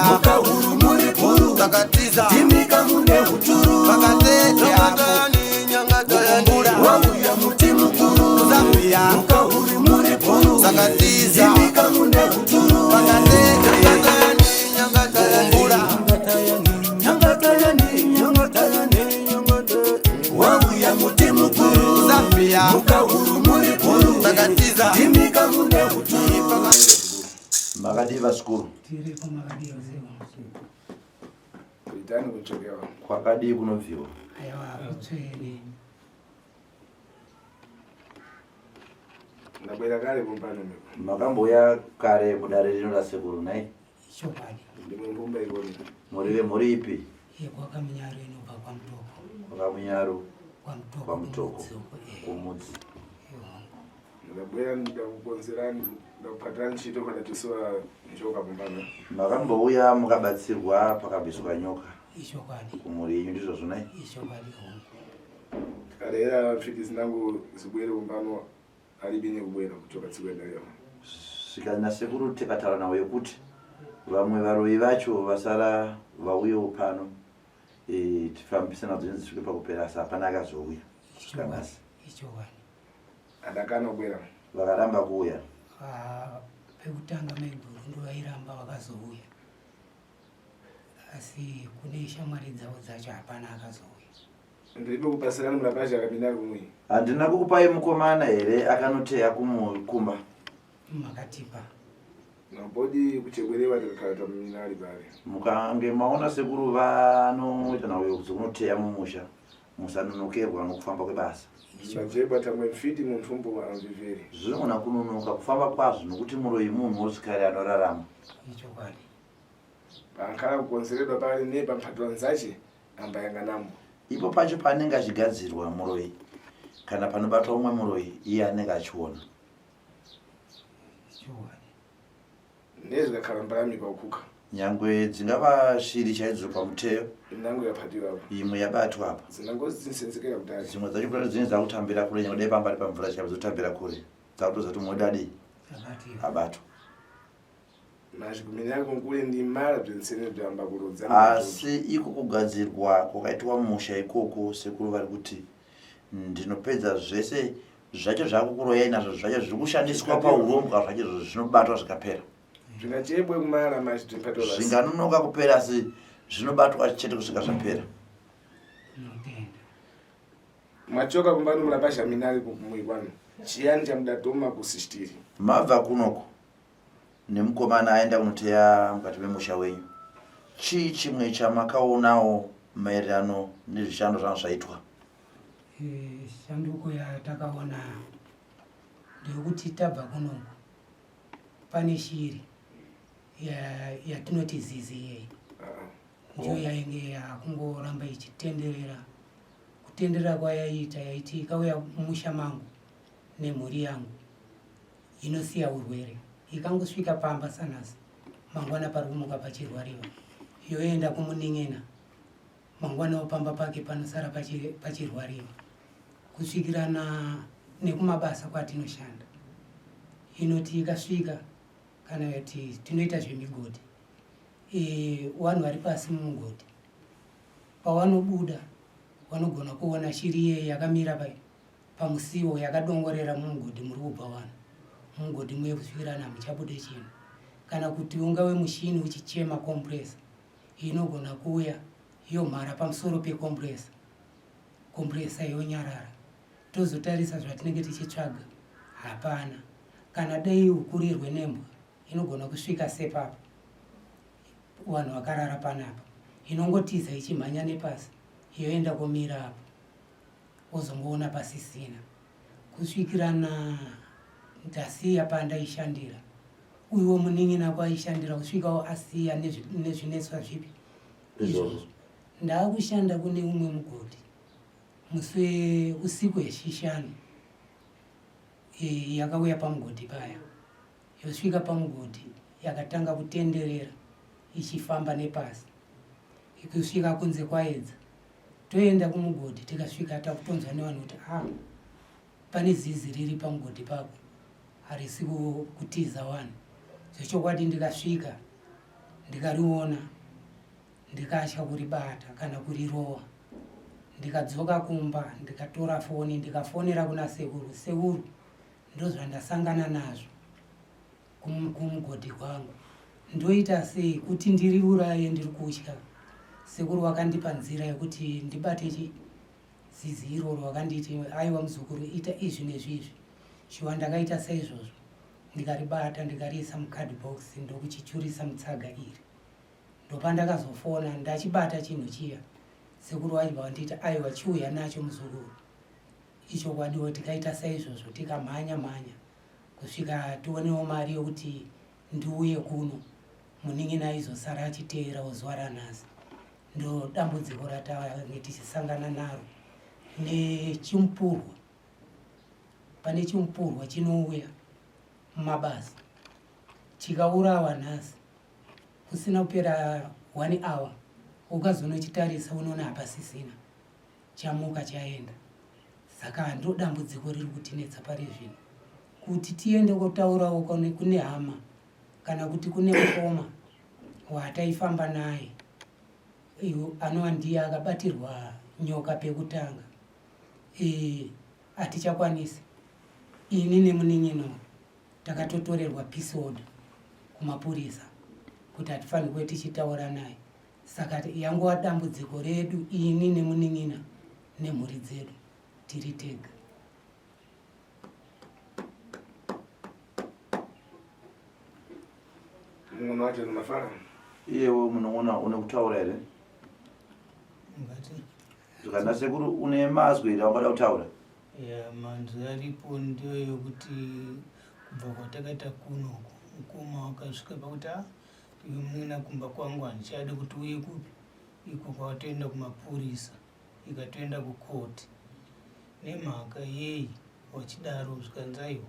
Mhuka huru muri bhuru. Vakatiza. Ndimika mune huturu. Vakatete apo. Kukumbura. Wauya muti mukuru. Kuzambia. Mhuka huru muri bhuru. Vakatiza. Ndimika mune huturu. Vakatete. Kukumbura. Nyangatayani, nyangatayani, nyangatayani. Wauya muti mukuru. Kuzambia. Mhuka huru muri bhuru. Vakatiza. Ndimika mune huturu. Makadii vazukuru? Tiripo, makadii usiku? Kuitani kuchokewa. Kwakadii kunobviwa? Aiwa, kutsvene. Ndabwera kale pompano meko. Makambouya kare kudare rino rasekuru, nhai? Chokwadi. Ndimwe mbumba ikoni. Muri vemhuri ipi? YekwaKamunyaru inobva kwaMutoko. KwaKamunyaru. KwaMutoko. KwaMutoko. Kumudzi uko, eh. Kumudzi. Ehongo. Ndabwera ndakukonzerani ndakupatira ntchito kana tisuwa njoka pompano. Makambouya mukabatsirwa pakabviswa nyoka Ichokwadi. kumhuri yenyu, ndizvozvo nhai? Ichokwadi, hongu. Kalera mfiti zinangu zibwere pompano alibe kubwera kuchoka tsiku yadalero. Svika nasekuru tikataura navo yekuti vamwe varoyi vacho vasara vauyewo pano, tifambise nadzo dzinenge dzisvike pakupera, asi hapana akazouya kusvika nhasi. Ichokwadi. Adakana kubwera. Vakaramba kuuya. Ah, pekutanga maiguru ndovairamba, vakazouya, asi kune shamwari dzavo dzacho hapana akazouya. Ndilibe kupasirani mulapasha akapinda kumwi. Handina kukupai mukomana here akanoteya kumba? Makatipa. Nabodi kuchekwerewa tikakhala taminali pale. Mukange maona sekuru vanoita nhau dzekunoteya mumusha, musanonokerwa nokufamba kwebasa. Majebwa tamwe mfiti munthumbu amviviri. Zvinogona kunonoka kufamba kwazvo nokuti muroyi munhu wozvikare anorarama. Ichokwadi. Pankhala kukonzeredwa pale ne pamphatula nzache ambayang'anambo. Ipo pacho paanenge achigadzirwa muroyi kana panobatwa umwe muroyi, iye anenge achiona. Ichokwadi. Nezvikakhala mbalami paukhuka. Nyangwe dzingava shiri chaidzo pamuteyo. Inango yaphatiwa apo. Imwe yabatwa apa. Zinangozi zinsenzekera kudali. Dzimwe dzacho kudai dzinenge dzakutambira kure, nyangwe dai pamba ari pamvura chaipo dzotambira kure, dzakutoziva kuti umwe wedu adii? Abatiwa. Abatwa. Mazvigumini ako nkule ndi mala bzensene byamba kulodza. Asi iko kugadzirwa kwakaitwa musha ikoko, sekuru vari kuti ndinopedza zvese zvacho zvakukuroyai nazvo, zvacho zviri kushandiswa paurombwa zvacho izvozvo zvinobatwa zvikapera. Zvingachebwe kumala mazvi bzimphatula. Zvinganonoka kupera, asi zvinobatwa chete kusvika zvapera. Tinotenda. Mwachoka kumbano mulapasha minali kumuikwanu. Chiyani chamudatoma kusishtiri? Mabva kunoko nemukomana aenda kunoteya mukati memusha wenyu, chii chimwe chamakaonawo maererano nezvishando zvanga zvaitwa? Shanduko yatakaona ndeyekuti tabva kunoku pane shiri yatinoti zizi iyei, ndiyo yainge yakungoramba ichitenderera. Kutenderera kwayaiita, yaiti ikauya mumusha mangu nemhuri yangu inosiya urwere. Ikangosvika pamba sanhasi, mangwana pari kumuka pachirwariwa. Yoenda kumunin'ina, mangwanawo pamba pake panosara pachirwariwa, kusvikira nekumabasa kwatinoshanda. Inoti ikasvika, kana kuti tinoita zvemigodhi, vanhu vari pasi mumugodhi pavanobuda vanogona kuona shiri iyeye yakamira pamusiwo yakadongorera mumugodhi muri kubva vanhu mumugodhi muye, kusvikirana hamuchabude chinhu. Kana kuti ungave mushini uchichema, compressor, inogona kuuya yomhara pamusoro pecompressor, compressor yonyarara, tozotarisa zvatinenge tichitsvaga hapana. Kana dai ukurirwe nembwa, inogona kusvika sepapa vanhu vakarara panapa, inongotiza ichimhanya nepasi yoenda kumira apo, wozongoona pasisina, kusvikirana ndasiya pandaishandira. Uyuwo munin'ina kwaishandira kusvikawo asiya nezvinetswa zvipi izvozvo. Ndaakushanda kune umwe mugodhi, musi weusiku hwechishanu yakauya pamugodhi paya, yosvika pamugodhi yakatanga kutenderera ichifamba nepasi kusvika kunze kwaedza. Toenda kumugodhi, tikasvika takutonzwa nevanhu kuti a ah, pane zizi riri pamugodhi pako, harisi kutiza vanhu. Zvechokwadi ndikasvika. Ndikariona ndikatya kuribata kana kurirova. Ndikadzoka kumba ndikatora foni ndikafonera kuna sekuru. Sekuru, ndozvandasangana nazvo kumugodhi kwangu. Ndoita sei kuti ndiriuraye ndiri kutya. Sekuru wakandipa nzira yekuti ndibate chi zizi iroro wakanditi aiwa muzukuru ita izvi nezvizvi. Shuwa ndakaita saizvozvo ndikaribata ndikariisa mucardbox ndokuchichurisa mutsaga iri. Ndopandakazofona ndachibata chinhu chiya sekuru vachibva vanditi aiwa chiuya nacho muzukuru. Ichokwadiwo tikaita saizvozvo tikamhanya mhanya kusvika tionewo mari yokuti ndiuye kuno munin'ina aizosara achiteerawo zuva ranhasi. Ndo dambudziko ratange tichisangana naro nechimupurwa. Pane chimupurwa chinouya mumabasa chikaurawa nhasi kusina kupera 1 hour ukazonochitarisa unoona hapasisina chamuka chaenda. Saka ndo dambudziko riri kutinetsa pari zvino kuti tiende kotaurawo kune hama kana kuti kune mukoma wataifamba naye anova ndiye akabatirwa nyoka pekutanga. Hatichakwanisi ini nemunin'ina takatotorerwa peace order kumapurisa kuti hatifanirwe tichitaura naye. Saka yangova dambudziko redu ini nemunin'ina nemhuri dzedu tiri tega. Munhu wacho mafara. Iyewo munoona une kutaura here? Ngati. Zvikana sekuru une mazwi here aungada kutaura? Ya, manzwi aripo ndiyo yokuti kubva kwatakaita kuno uku mukoma wakasvika pakuti a iwe munin'ina kumba kwangu handichadi kuti uye kupi iko kwawatoenda kumapurisa ikatoenda kukoti nemhaka yei wachidaro zvikanzi aiwa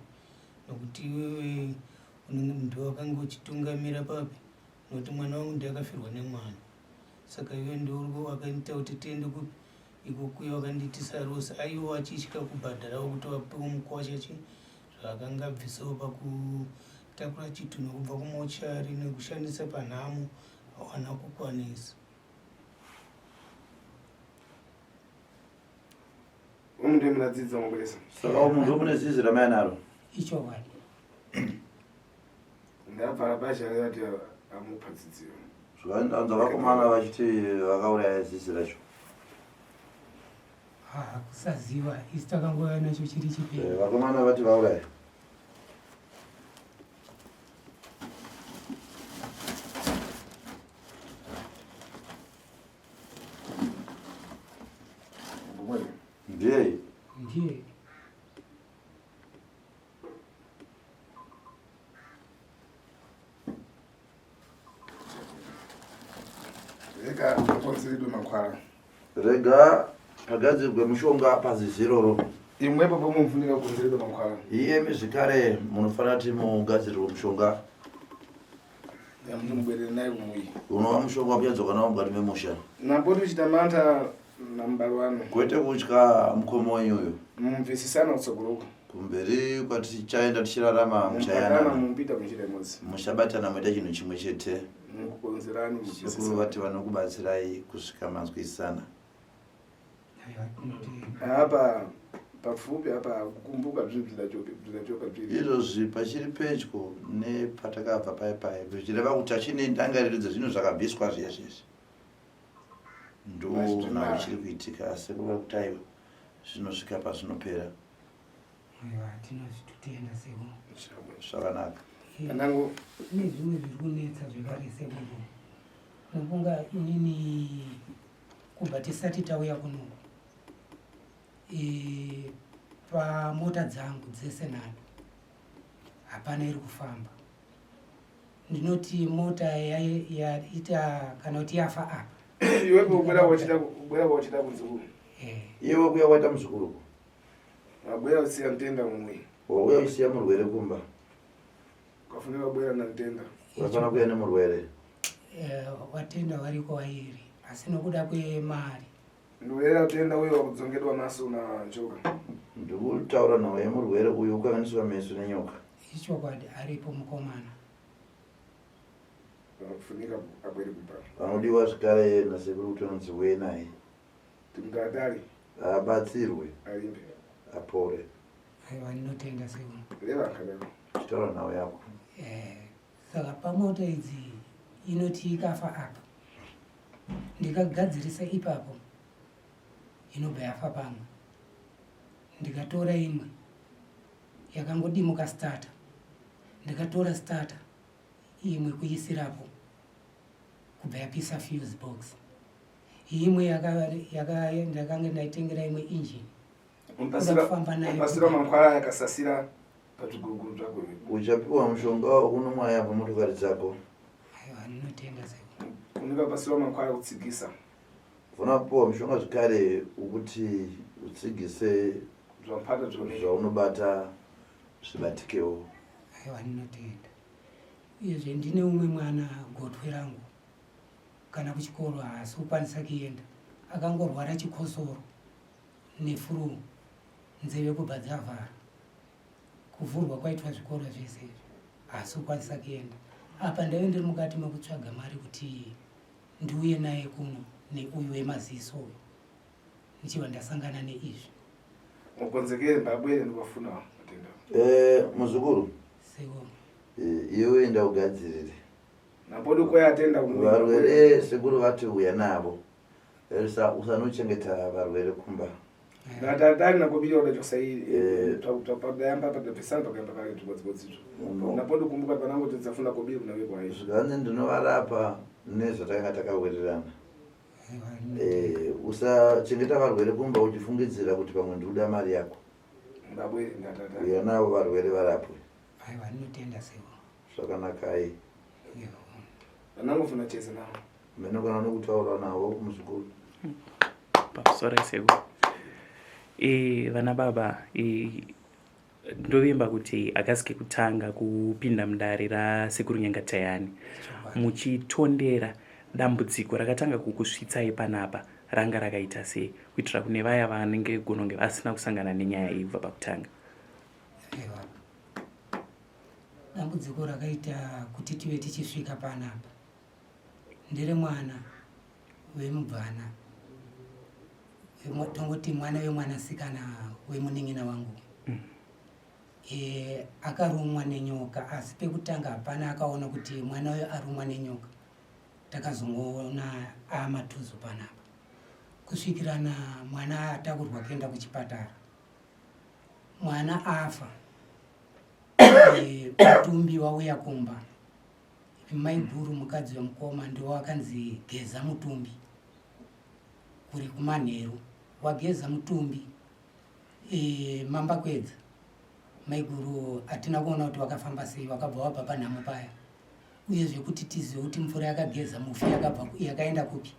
nokuti iwewe unenge ndiwe wakange uchitungamira papi nokuti mwana wangu ndiye akafirwa nemwana saka iwe ndiwe wakaita kuti tiende kupi iko kuya wakandiitisa rose aiwa achitya kubhadharawo kuti wapiwe mukwasha chi zvaakanga abvisawo pakutakura chitunha kubva kumochari nekushandisa panhamo hawana kukwanisa. Umu ndiye muna dzidza mubwesa. Saka umu ndo mune zizi ramai anaro. Ichokwadi. Ndabva pasha ati amupa dzidziyo. Zvakanzi vakomana vachiti vakauraya zizi racho. Ha, kusaziva isu takangouya nacho chiri chipenyu. Vakomana vati vauraya. Ndiye. Ndiye. Rega pakonziridwe mankwara. Rega pagadzirwe mushonga pazizi iroro. Imwepo pomunofunika kukonzeredwa mankwara. Iyemi zvekare munofanira kuti mugadzirirwe mushonga. Yamunomubwerere naye kumuyi. Unova mushonga wakuchadzoka nawo mukati memusha. Namboti uchita manta namubari wanu. Kwete kutya mukoma wenyu uyu. Mumvisisana kutsogoloko. Kumberi kwatichaenda tichirarama Mupatana muchayanana. mumupita munjira imodzi. Muchabatana moita chinhu chimwe chete. Mukukonzerani Sekuru mumvisisana. vati vanokubatsirai kusvika manzwisisana. Aiwa, tinotenda. Apa papfupi apa kukumbuka zvinhu zvidachoka zviri. Izvozvi pachiri pedyo nepatakabva paye paye zvichireva kuti hachine ndangariro dzezvinhu zvakabviswa zviya zviya. Ndo nhau chiri kuitika asi kuva kuti aiwa zvinosvika pazvinopera. Aiwa, tinozvitotenda sekuru. Zvakanaka. Pandangu Kune zvimwe zviri kunetsa zvekare sekuru. Nokunga inini kubva tisati tauya kunoku pamota dzangu dzese nhatu hapana iri kufamba. Ndinoti mota yaita kana kuti yafa apa. Iwepo ubwera wachida kunzukuru. Iwe kuya waita muzukuru. Wabwera usiya mtenda mumwe. Wauya usiya murwere kumba. Ukafunira kubwera na mtenda. Unofanira kuya nemurwere. Watenda wariko wairi asi nokuda kwemari. Ndurera utenda uyo wakudzongedwa maso na njoka. Ndikutaura nawo yemurwere uyu ukanganiswa meso nenyoka. Ichokwadi aripo mukomana. Funika abwere kumba. Vanodiwa zvekare nasekuru kuti vanonzi uye naye. Timngadari. Abatsirwe. Alimbe. Apore. Aiwa ndinotenda sekuru. Reva kana. Chitaura nhau yako. Eh, saka pamota idzi inoti ikafa apa ndikagadzirisa ipapo inobva yafa pamwe ndikatora imwe yakangodimuka starter ndikatora starter imwe kuisirapo kubva yapisa fuse box imwe ndakange ndaitengera imwe engine kufamba nayo Pasira mankwara yakasasira pazviguruguru zvako. Uchapiwa mushonga wekunomwaya pamotokari dzako. Aiwa ndinotenda sekuru. Unoda pasira mankwara kutsigisa. Unofanira kupiwa mushonga zvekare wekuti utsigise Zvamupata zvioneke. zvaunobata zvibatikewo. Aiwa ndinotenda. Uyezve ndine umwe mwana gotwe rangu kana kuchikoro haasi kukwanisa kuenda akangorwara chikosoro nefuruu nzeve kubva dzavhara kuvhurwa kwaitwa zvikoro zvese izvi haasi kukwanisa kuenda apa ndaive ndiri mukati mekutsvaga mari kuti ndiuye naye kuno neuyu wemaziso uyu ndichibva ndasangana neizvi. Mukonzekere mbabwere ndikafuna matenda. Eh, muzukuru. Sekuru. Eh, iwe enda ugadzirire. Napodo kwaya atenda kumwe. Varwere sekuru vati uya navo. Elsa usanochengeta varwere kumba. Natadari nakobiri oda chosairi. Eh. Twapadayamba padapesana pakayamba kare tubodzibodzi izvo. Napodo kumbuka panango tidzafuna kobiri kuna kwa izvo. Zvikanzi ndinovarapa nezvatakanga takawirirana. Eh, usachengeta varwere kumba uchifungidzira kuti pamwe ndikuda mari yako. Ndabwere ndatadari. Uya navo varwere varapwe. Aiwa ndinotenda sekuru. Zvakanakai. Vanangofuna chese navo. Mene kana nokutaura navo muzukuru. Pamusoro sekuru. E, vana baba e, ndovimba kuti akasi kekutanga kupinda mudare rasekuru Nyangatayani muchitondera dambudziko rakatanga kukusvitsai panapa ranga rakaita sei kuitira kune vaya vanenge gononge vasina kusangana nenyaya iyi kubva pakutanga. Aiwa. Dambudziko rakaita kuti tive tichisvika panapa nderemwana wemubvana tongoti mwana wemwanasikana wemunin'ina wangu mm. E, akarumwa nenyoka asi pekutanga hapana akaona kuti mwana uyo arumwa nenyoka takazongoona amatuzu panapa kusvikirana mwana atakurwa kuenda kuchipatara mwana afa e, mutumbi wauya kumba maiguru mukadzi wemukoma ndiwo akanzi geza mutumbi kuri kumanheru wageza mutumbi e, mambakwedza maiguru hatina kuona kuti wakafamba sei wakabva wabva panhamo paya uyezve kuti tizive kuti mvura yakageza mufi yakabva yakaenda kupi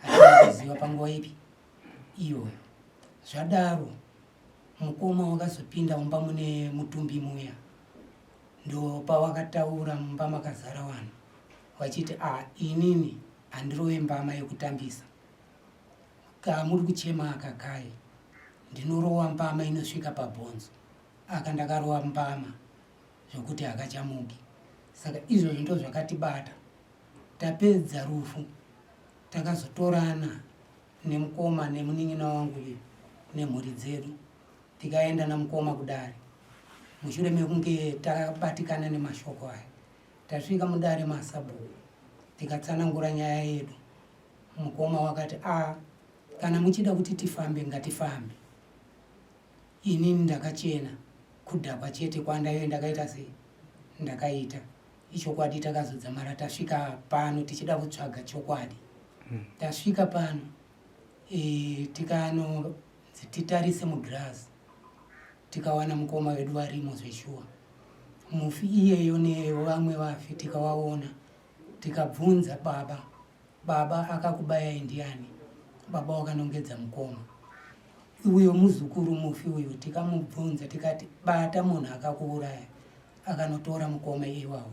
hatina kuziva panguva ipi iyoyo zvadaro mukoma wakazopinda mumba mune mutumbi muya ndopawakataura mumba makazara vanhu vachiti a ah, inini handirove mbama yekutambisa kamuri kuchema aka kai ndinorowa mbama inosvika pabhonzo aka ndakarowa mbama zvekuti hakachamuki saka izvozvo ndo zvakatibata tapedza rufu takazotorana nemukoma nemunin'ina wangu uyu nemhuri dzedu tikaenda namukoma kudare mushure mekunge tabatikana nemashoko aya tasvika mudare masabhuku tikatsanangura nyaya yedu mukoma wakati a ah, kana muchida kuti tifambe ngatifambe inini ndakachena kudhakwa chete kwandaive ndakaita sei ndakaita ichokwadi takazodzamara tasvika pano tichida kutsvaga chokwadi hmm. tasvika pano e, tikano titarise mugirazi tikawana mukoma wedu varimo zveshuwa mufi iyeyo nevamwe vafi tikawaona tikabvunza baba baba akakubayai ndiani baba wakanongedza mukoma uyo muzukuru mufi uyu tikamubvunza tikati bata munhu akakuuraya akanotora mukoma iwawo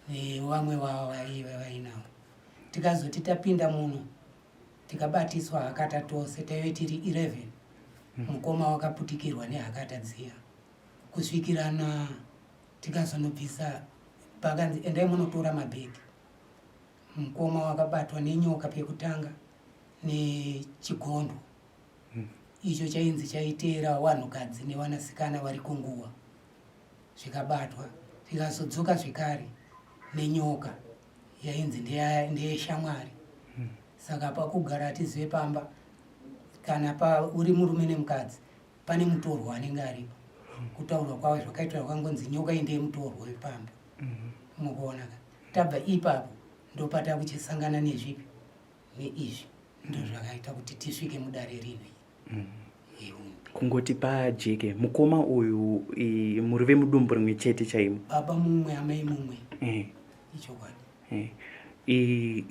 nevamwe vavo vaive vainawo tikazoti tapinda muno tikabatiswa hakata tose taive tiri 11 hmm. mukoma wakaputikirwa nehakata dziya kusvikirana tikazonobvisa pakanzi endai munotora mabhegi Mukoma wakabatwa nenyoka pekutanga nechigondo icho chainzi chaiteera vanhukadzi nevanasikana vari kunguva, zvikabatwa zvikazodzoka zvekare nenyoka yainzi ndeyeshamwari. Saka pakugara hatizive pamba kana pa uri murume nemukadzi pane mutorwa anenge aripo. Kutaurwa kwavo zvakaitwa kwakangonzi nyoka iyi ndeyemutorwa wepamba. Mukuona ka tabva ipapo ndopatakuchisangana nezvipi neizvi, ndozvakaita kuti tisvike mudare rino. Kungoti pajeke, mukoma uyu muri vemudumbu rimwe chete chaimo? Baba mumwe, amai mumwe. Ichokwadi.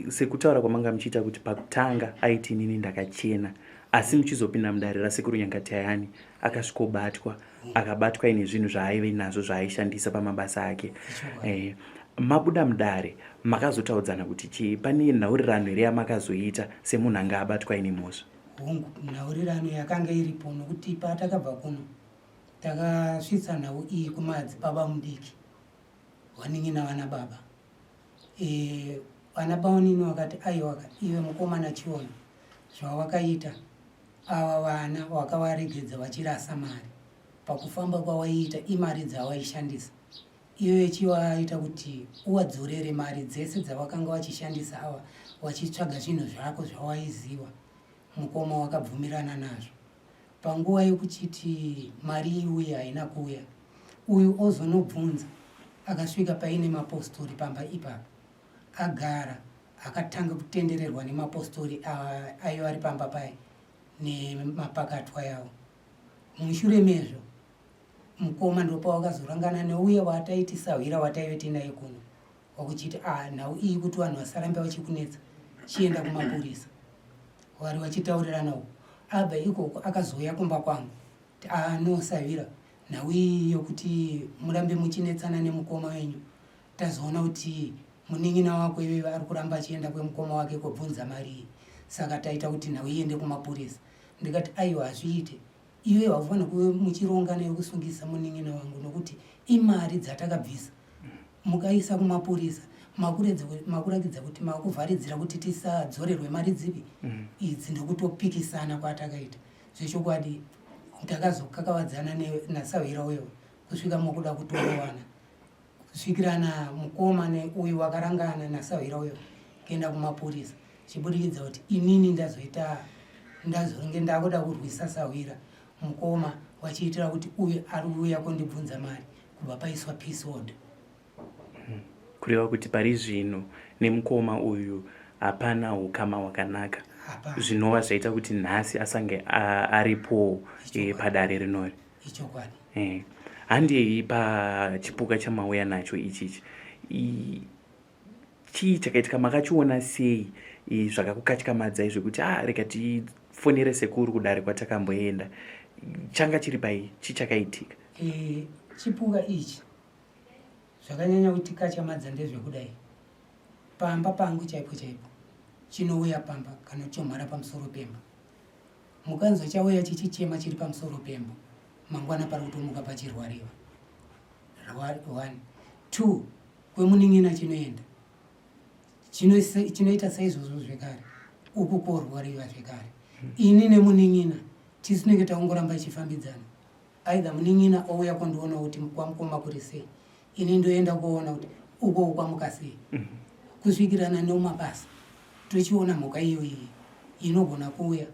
Sekutaura kwamanga muchiita kuti pakutanga aiti inini ndakachena, asi muchizopinda mudare raSekuru Nyangatayani akasvikobatwa, akabatwa ine zvinhu zvaaive nazvo zvaaishandisa pamabasa ake. Mabuda mudare makazotaudzana kuti chii? Pane nhaurirano here yamakazoita semunhu anga abatwa ine mhosva? Hongu, nhaurirano yakanga iripo, nokuti patakabva kuno takasvitsa nhau iyi kumadzibaba mudiki vanin'ina vana baba. Vana baunini vakati aiwaka, iwe mukomana chiona zvawakaita, ava vana wakavaregedza vachirasa mari pakufamba kwawaiita, imari dzawaishandisa iyoyo, chivaita kuti uwadzorere mari dzese dzavakanga vachishandisa ava vachitsvaga zvinhu zvako zvawaiziva. Mukoma wakabvumirana nazvo. Panguva yekuchiti mari iuye haina kuuya, uyu ozonobvunza akasvika paine mapostori pamba ipapo, agara akatanga kutendererwa nemapostori ayo ari pamba paye nemapakatwa yavo. Mushure mezvo mukoma ndopawakazorangana neuya wataiti sahwira wataive tinaye kuno, wakuchiti a nhau iyi kuti vanhu vasarambe vachikunetsa, chienda kumapurisa. Vari vachitaurirana uku, abva ikoko akazouya kumba kwangu kuti a no sahwira, nhau iyi yokuti murambe muchinetsana nemukoma wenyu, tazoona kuti munin'ina wako iwewe ari kuramba achienda kwemukoma wake kobvunza mari iyi, saka taita kuti nhau iende kumapurisa. Ndikati aiwa, hazviite, iwe haufaniri kuve muchirongana yokusungisa munin'ina wangu, nokuti imari dzatakabvisa mukaisa kumapurisa makuratidza kuti makuvharidzira kuti tisadzorerwe mari dzipi idzi. Ndokutopikisana kwatakaita. Zvechokwadi takazokakavadzana nasahwira uyo kusvika mukuda kutorowana, kusvikirana mukoma neuyu wakarangana nasahwira uyo kuenda kumapurisa, chibudikidza kuti inini ndazoita ndazonge ndakuda kurwisa sahwira, mukoma wachiitira kuti uyu ari kuuya kundibvunza mari, kubva paiswa peace order. Kureva kuti pari zvino nemukoma uyu hapana ukama hwakanaka, zvinova zvaita kuti nhasi asange aripo padare rinori. Ichokwadi. Handei pachipuka chamauya nacho ichichi. Chii chakaitika? Makachiona sei zvakakukatyamadzai zvekuti a rega tifonere sekuru kudare kwatakamboenda? Changa chiri pai? Chii chakaitika? Chipuka ichi zvakanyanya kuti kachamadza ndezvekudai, pamba pangu chaipo chaipo chinouya pamba kana chomhara pamusoro pemba. Mukanzwa chauya chichichema chiri pamusoro pemba, mangwana pari kutomuka pachirwariwa. One, two, kwemunin'ina chinoenda chinoita saizvozvo zvekare, uku korwariwa zvekare. Ini nemunin'ina tisinenge taungoramba ichifambidzana, either munin'ina ouya kondiona kuti kwamukoma kuri sei, ini ndoenda kuona kuti uko kwamuka sei, kusvikirana nemumabasa tochiona mhuka iyoyi inogona kuuya,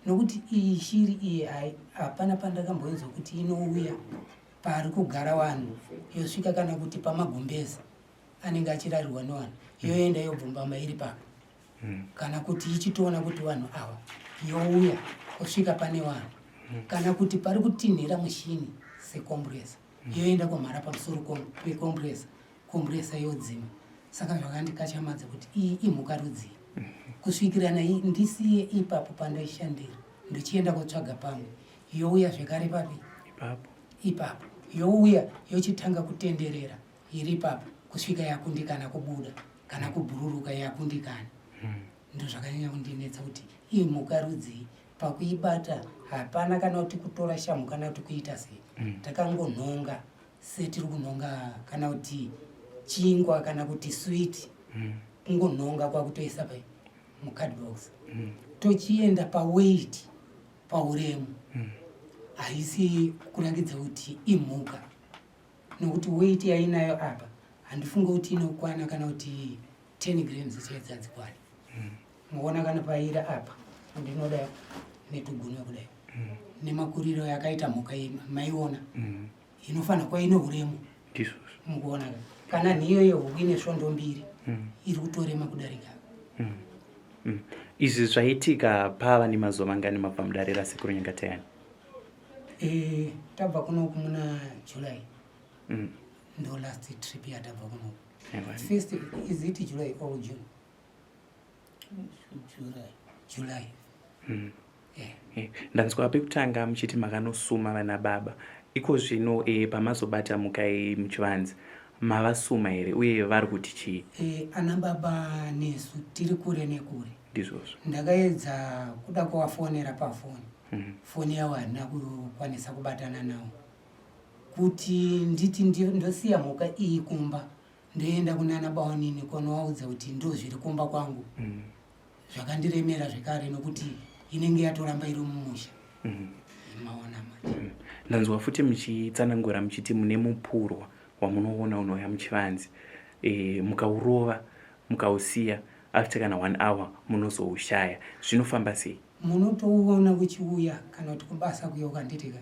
nokuti iyi shiri iyi hapana pandakamboinzwa kuti inouya pari kugara vanhu yosvika, kana kuti pamagumbezi anenge achirarirwa nevanhu yoenda yobvumbama iri papo, kana kuti ichitoona kuti vanhu ava youya kusvika pane vanhu, kana kuti pari kutinhira mushini secompressor yoenda kumhara pamusoro pecompressor, compressor yodzima. Saka zvakandikachamadza kuti iyi imhuka rudzii, kusvikirana ndisiye ipapo pandaishandira ndichienda kotsvaga pamwe, youya zvekare papi? Ipapo. Ipapo youya yochitanga kutenderera iri ipapo kusvika yakundikana kubuda kana kubhururuka yakundikana. Ndo zvakanyanya kundinetsa kuti imhuka rudzii. Pakuibata hapana kana kuti kutora shamhu kana kuti kuita sei, takangonhonga setiri kunhonga kana kuti chingwa kana kuti switi. Kungonhonga kwakutoisa pai mucardbox. Tochienda paweight, pauremu, haisi kurakidza kuti imhuka, nokuti weight yainayo apa handifunge kuti inokwana kana kuti 10 grams chaidzi hadzikwani. Muona kana paira apa ndinoda netugunwe kudai, nemakuriro yakaita mhuka iyi maiona, inofanira kuva ine uremu. Ndizvozvo. Mukuona ka kana nhiyo yehuku ine svondo 2 iri kutorema kudarika. Izvi zvaitika pava nemazuva mangani mabva mudare rasekuru Nyangatayani? Tabva kunoku muna July. Ndo last trip yatabva kunoku. First, is it July or June? July. July. Ndanzwa pekutanga muchiti makanosuma vana baba. Iko zvino pamazobata mhuka iyi muchivanze, mavasuma here uye vari kuti chii? Ana baba nesu tiri kure nekure. Ndizvozvo. Ndakaedza kuda kuvafonera pafoni. Foni yavo handina kukwanisa kubatana navo, kuti nditi ndosiya mhuka iyi kumba, ndoenda kunana baonini konovaudza kuti ndo zviri kumba kwangu. Zvakandiremera zvekare, nokuti inenge yatoramba iri mumusha. Maona manje. Ndanzwa futi muchitsanangura muchiti mune mupurwa wamunoona unouya muchivanze, mukaurova mukausiya, after kana one hour munozoushaya. Zvinofamba sei? Munotouona uchiuya kana kuti kubasa kuyoka, handitika?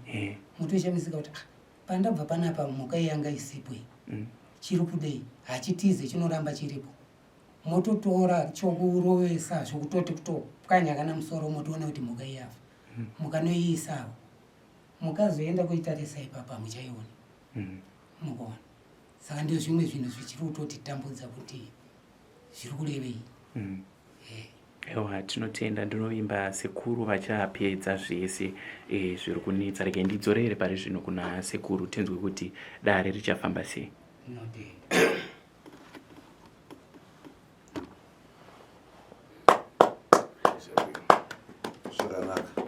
Mutoshamisika kuti, "Ah, pandabva panapa mhuka iyi yanga isipo iyi. Chiri kudei?" Hachitize, chinoramba chiripo. Mototora chokurovesa zvokutoti kutopwanya kana musoro, motoona kuti mhuka iyi yafa. Mukanoiisawo, mukazoenda kuitarisa ipapa hamuchaioni. Mukuona, saka ndio zvimwe zvinhu zvichiri kutotitambudza kuti zviri kurevei. Ewa, tinotenda. Ndinovimba sekuru vachapedza zvese zviri kunetsa. Regai ndidzorere pari zvino kuna sekuru, tinzwe kuti dare richafamba sei. Tinotenda. Zvakanaka.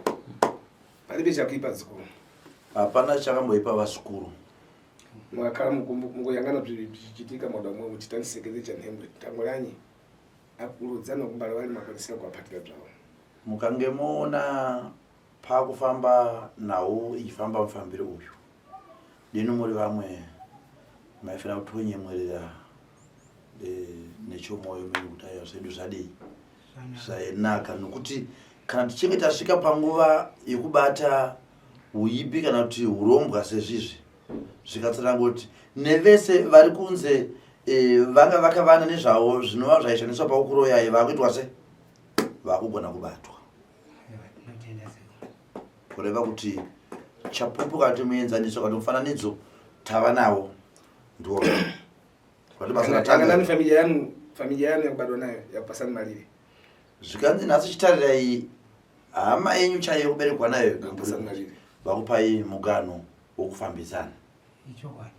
Palibe chakuipa, zikuru. Hapana chakamboipa, vasukuru. Mukakhala mukuyang'ana zvichitika mwada mwe kuti tanisekeze cha nhembwe tangolanyi akuludzana kumbali wali makwanisira kuwaphatira bzawo. Mukange moona pakufamba nhau ichifamba mufambiro uyu, deno muri vamwe maifanira kutonyemwerera nechomwoyo menyu kuti aiwa, zvedu zvadii, zvainaka, nokuti kana tichinge tasvika panguva yekubata uipi kana kuti urombwa sezvizvi, zvikatsanangura kuti nevese vari kunze vanga vakavana nezvavo zvinova zvaishandiswa pakukuroyai, vakuitwa se vakugona kubatwa. Aiwa, tinotenda sekuru. Kureva kuti chapupu kana kuti muenzaniso kana kuti mufananidzo tava nawo ndiwo kuti basa Yang'anani ratanga. Familia yanu, familia yanu yakubadwa nayo yakupasani malire. Zvikanzi nhasi chitarirai hama yenyu chaiyo kuberekwa nayo, Yakupasani malire. vakupai mugano wokufambidzana, Ichokwadi.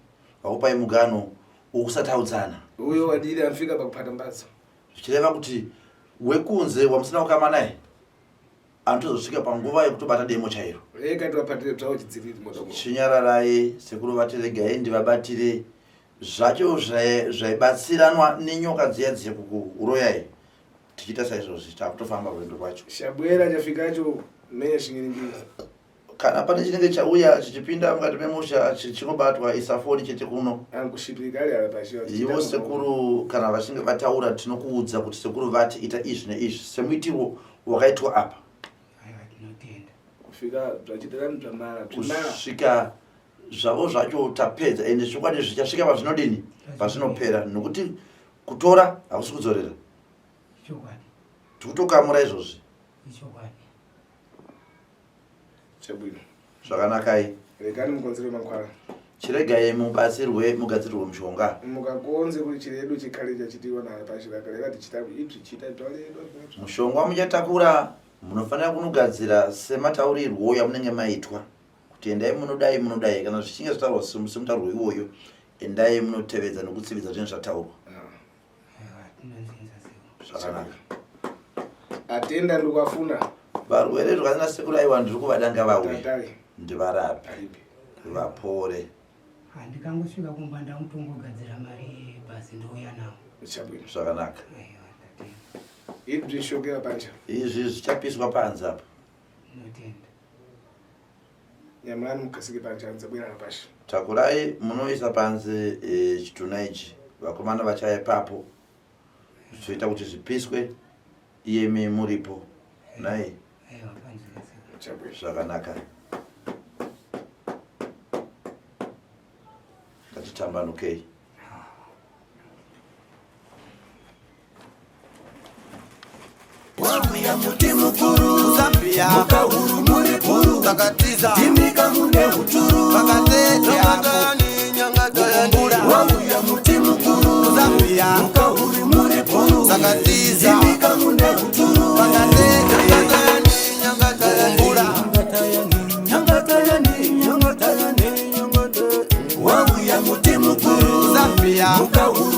vakupai mugano wokusataudzana. Uyo wadire amfika pakuphata mbatso. Zvichireva kuti wekunze wamusina kukama naye anotozosvika panguva yekutobata demo chairo. Rega tiwaphatire bzawo chidziriri moda mwe. Chinyararai sekuru, vati regai ndivabatire zvacho zvaibatsiranwa nenyoka dziya dziya kukuroyai. Tichiita saizvozvi takutofamba rwendo rwacho. Shabwera chafikacho menya shingiringiri. Kana pane chinenge chauya chichipinda mukati memusha chichingobatwa, isafoni chete kuno. Ankushipika ali ala pashi. Ivo sekuru kana vachinge vataura, tinokuudza kuti sekuru vati ita izvi neizvi semuitirwo wakaitwa apa. Aiwa, tinotenda. Kufika zvachitirani zvamara zvimara. Kusvika zvavo zvacho tapedza, ende zvokwadi zvichasvika pazvinodini, pazvinopera, nokuti kutora hakusi kudzorera. Ichokwadi. Tikutokamura izvozvi. Ichokwadi. Chabwino. Zvakanakai. Regani mukonzere mankwala. Chiregai mubatsirwe, mugadzirirwe mushonga. Mukakonze kuti chiredu chikhale chachitiwa na pashi vakalera tichita ibzi chita bzvaledwa. Mushonga wamuchatakura munofanira kunogadzira semataurirwo yamunenge maitwa kuti endai munodai munodai. Kana zvichinge zvataurwa semutaurwo iwoyo, endai munotevedza nokutsividza zvinenge zvataurwa. Aiwa, tinonzinza sekuru. Zvakanaka. Atenda ndikuafuna. Varwere zvakanaka sekuru, aiwa, ndiri kuvada, ngavauye Tatale ndivarape alibe. vapore. Handikangosvika kumba ndakutongogadzira mari yebhazi, ndouya nawo. Chabwino. Zvakanaka. Aiwa. Iri bzvishokera panja. Izvi zvichapiswa panze apa. Ndinotenda. Nyamulani mukasike panja nzabwera na pasha. Takurai munoisa panze chituna ichi, vakomana vachaya ipapo, zvoita kuti zvipiswe iyemi muripo. Nhai? Aiwa, panze sekuru. Chabwino. Zvakanaka. Ngatitambanukei. Wauya muti mukuru. Zambia. Mukahuru muri bhuru. Takatiza. Ndimika mune uturu. Pakatete apo. Mukumbura. Wauya muti mukuru. Zambia. Mukahuru muri bhuru. Takatiza. Ndimika mune uturu. Pakatete. Mukumbura. Nyangatayani, nyangatayani, nyangatayani. Wauya muti mukuru. Zambia. Mukahuru.